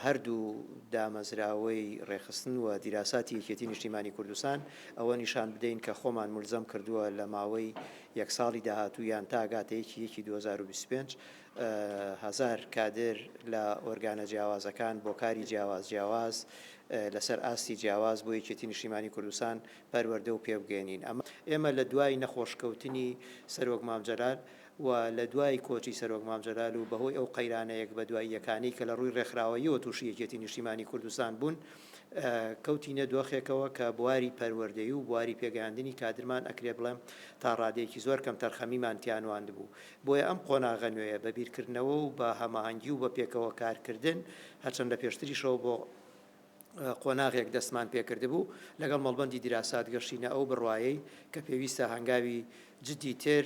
هەردوو دامەزراوەی ڕێکخستن و دیراساتی یەکێتی نیشتیمانی کوردستان ئەوە نیشان بدەین کە خۆمان مولزەم کردووە لە ماوەی یەک ساڵی داهاتوو یان تا گاتە یەکی یەکی 2025 هەزار کادر لە ئۆرگانە جیاوازەکان بۆ کاری جیاواز جیاواز لەسەر ئاستی جیاواز بۆ یەکێتی نیشتیمانی کوردستان پەروەردە و پێبگەێنین. ئەمە ئێمە لە دوای نەخۆشکەوتنی سەرۆک مام جەلال و لە دوای کۆچی سەرۆک مام جەلال و بەهۆی ئەو قەیرانە یەک بەدوای یەکانەی کە لە ڕووی ڕێکخراوەییەوە تووشی یەکێتی نیشتیمانی کوردستان بوون، کەوتینە دۆخێکەوە کە بواری پەروەردەیی و بواری پێگەیاندنی کادرمان ئەکرێ بڵێم تا ڕادەیەکی زۆر کەمتەرخەمیمان تیا نواندبوو. بۆیە ئەم قۆناغە نوێیە بە بیرکردنەوە و بە هەماهەنگی و بە پێکەوە کارکردن، هەرچەند لە پێشتریشەوە بۆ قۆناغێک دەستمان پێکردبوو، لەگەڵ مەڵبەندی دیراسات گەشتینە ئەو بڕوایەی کە پێویستە هەنگاوی جدی تر،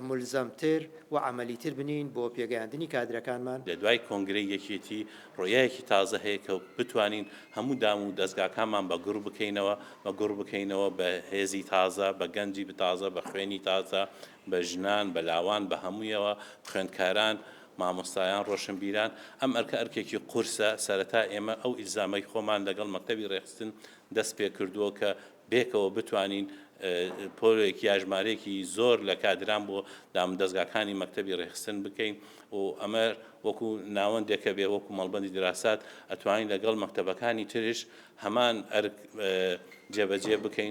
مولزەمتر و عەمەلیتر بنێین بۆ پێگەیاندنی کادرەکانمان. لە دوای کۆنگرەی یەکێتی ڕۆیایەکی تازە هەیە کە بتوانین هەموو دام و دەزگاکانمان بە گوڕ بکەینەوە، بە گوڕ بکەینەوە بە هێزی تازە، بە گەنجی تازە، بە خوێنی تازە، بە ژنان، بە لاوان، بە هەموویەوە، خوێندکاران، مامۆستایان، ڕۆشنبیران، ئەم ئەرکە ئەرکێکی قورسە، سەرەتا ئێمە ئەو ئیلزامەی خۆمان لەگەڵ مەکتەبی ڕێکخستن دەست پێکردووە کە بێکەوە بتوانین پۆلێک یا ژمارەیەکی زۆر لە کادران بۆ دامودەزگاکانی مەکتەبی ڕێکخستن بکەین و ئەمە وەکو ناوەندێکە بێ وەکو مەڵبەندی دراسات ئەتوانین لەگەڵ مەکتەبەکانی ترش هەمان ئەرک جێبەجێ بکەین.